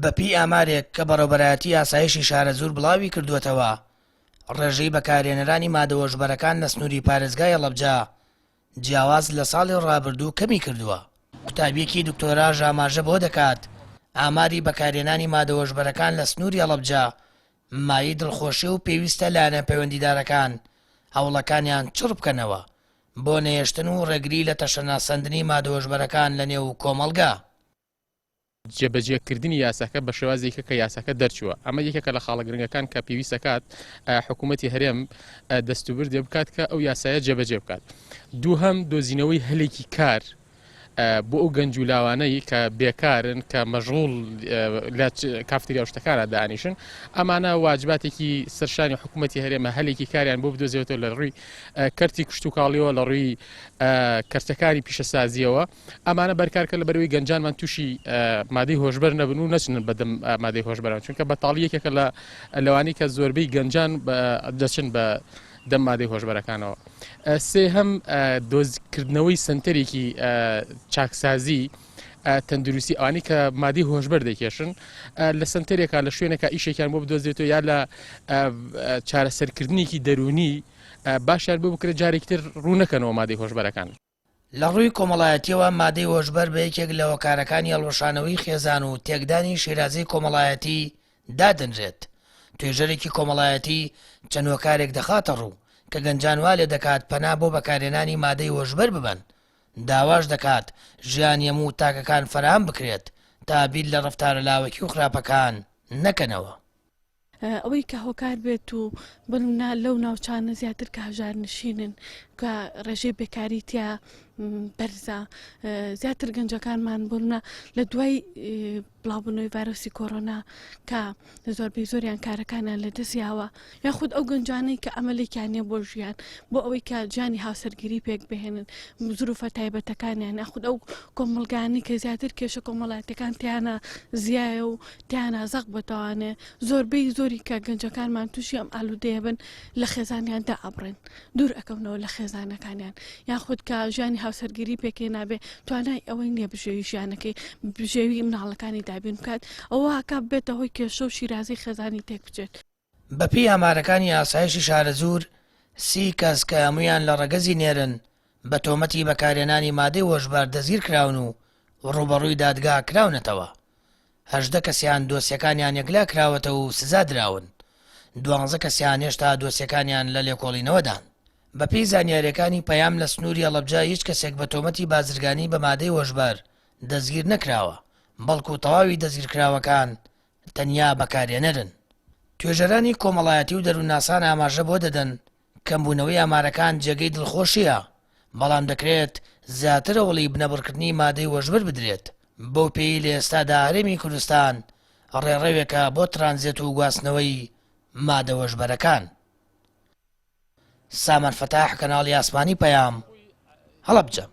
بەپێی ئامارێک کە بەڕێوبەرایەتی ئاسایشی شارەزوور بڵاوی کردووەتەوە، ڕێژەی بەکارهێنەرانی مادە هۆشبەرەکان لە سنووری پارێزگای هەڵەبجە جیاواز لە ساڵی ڕابردوو کەمی کردووە. قوتابییەکی دکتۆراش ئاماژە بەوە دەکات، ئاماری بەکارهێنانی مادە هۆشبەرەکان لە سنووری هەڵەبجە مایەی دڵخۆشیە و پێویستە لایەنە پەیوەندیدارەکان هەوڵەکانیان چڕ بکەنەوە بۆ نەهێشتن و ڕێگری لە تەشەنەسەندنی مادە هۆشبەرەکان لەنێو کۆمەڵگا. جێبەجێکردنی یاساکە بە شێوازێکە کە یاساکە دەرچووە ئەمە یەکێکە لە خاڵە گرنگەکان کە پێویستەکات حکوومەتی هەرێم دەستوبردێ بکات کە ئەو یاسایە جێبەجێ بکات دووهەم دۆزینەوەی هەلێکی کار بۆ ئەو گەنج و لاوانەی کە بێکارن کە مەژغوڵ لە کافتریا و شتەکانە دانیشن ئەمانە واجباتێکی سەرشانی حکوومەتی هەرێمە هەلێکی کاریان بۆ بدۆزێتەوە لە ڕووی کەرتی کشتتوکاڵیەوە لە ڕووی کەرتەکانی پیشەسازیەوە ئەمانە بەرکارکە لە بەرەوەی گەنجانمان تووشی مادەی هۆشبەر نەبن و نەچن بەدەم مادەی هۆشبەران چونکە بەتاڵی یەکێکە لە لەوانی کە زۆربەی گەنجان دەچن بە دەم مادەی هۆشبەرەکانەوە سێهەم دۆزکردنەوەی سنتەرێکی چاکسازی تەندروستی ئەوانی کە مادی هۆشبەر دەکێشن لە سنتەرێکا لە شوێنێکا ئیشێکیان بۆ بدۆزێتەوە یا لە چارەسەرکردنێکی دەرونی باشیان بۆ بکرێت جارێکتر ڕوونەکەنەوە مادەی هۆشبەرەکان. لە ڕووی کۆمەڵایەتییەوە مادەی هۆشبەر بە یەکێک لە هۆکارەکانی هەڵوەشانەوەی خێزان و تێکدانی شیرازەی کۆمەڵایەتی دادەنرێت. توێژەرێکی کۆمەڵایەتی چەند هۆکارێک دەخاتە ڕوو کە گەنجان وا لێدەکات پەنا بۆ بەکارهێنانی مادەی هۆشبەر ببەن، داواش دەکات ژیانی هەموو تاکەکان فەراهەم بکرێت تا بیر لە ڕەفتارە لاوەکی و خراپەکان نەکەنەوە. ئەوەی کە هۆکار بێت و بنمونە لەو ناوچانە زیاتر کە هەژارنشینن کە ڕێژەی بێکاری تیا بەرزە زیاتر گەنجەکانمان بوونە لە دوای بڵاوبوونەوەی ڤایرۆسی کۆرۆنا کە زۆربەی زۆریان کارەکانیان لە دەستیاوە یاخود ئەو گەنجانەی کە ئەمەلێکیان نیە بۆ ژیان بۆ ئەوەی کە ژیانی هاوسەرگیری پێک بهێنن زروفە تایبەتەکانیان یاخود ئەو کۆمەڵگانی کە زیاتر کێشە کۆمەڵاتەکان تیانە زیایە و تیانا زەق بۆتەوانێ زۆربەی زۆری کە گەنجەکانمان تووشی ئەم ئالوودەیە بن لە خێزانیان دائەبڕێن دوور ئەکەونەوە لە خێزانەکانیان یاخود کە ژیانی هاوسەرگیری پێکێنابێ توانای ئەوەی نییە بژێوی ژیانەکەی بژێوی مناڵەکانی دابین بکات ئەوە هەکا بێتە هۆی کێشە و شیرازەی خێزانی تێک بچێت. بەپێی ئامارەکانی ئاسایشی شارەزوور، سی کەس کە هەموویان لە ڕەگەزی نێرن، بە تۆمەتی بەکارهێنانی مادەی هۆشبەر دەستگیرکراون و ڕووبەڕووی دادگا کراونەتەوە. 18 کەسیان دۆسیەکانیان یەکلا کراوەتەوە و سزا دراون، دوانزە کەسیان هێشتا دۆسیەکانیان لە لێکۆڵینەوەدان. بەپێی زانیارییەکانی پەیام لە سنووری هەڵەبجە هیچ کەسێک بە تۆمەتی بازرگانی بە مادەی هۆشبەر دەستگیر نەکراوە، بەڵکو تەواوی دەستگیرکراوەکان تەنیا بەکارهێنەرن. توێژەرانی کۆمەڵایەتی و دەروونناسان ئاماژە بەوە دەدەن، کەمبوونەوەی ئامارەکان جێگەی دڵخۆشییە، بەڵام دەکرێت زیاتر هەوڵی بنەبڕکردنی مادەی هۆشبەر بدرێت، بەو پێیەی لە ئێستادا هەرێمی کوردستان ڕێڕەوێکە بۆ ترانزێت و گواستنەوەی مادە هۆشبەرەکان. سامان فەتاح، کەناڵی ئاسمانی پەیام، هەڵەبجە.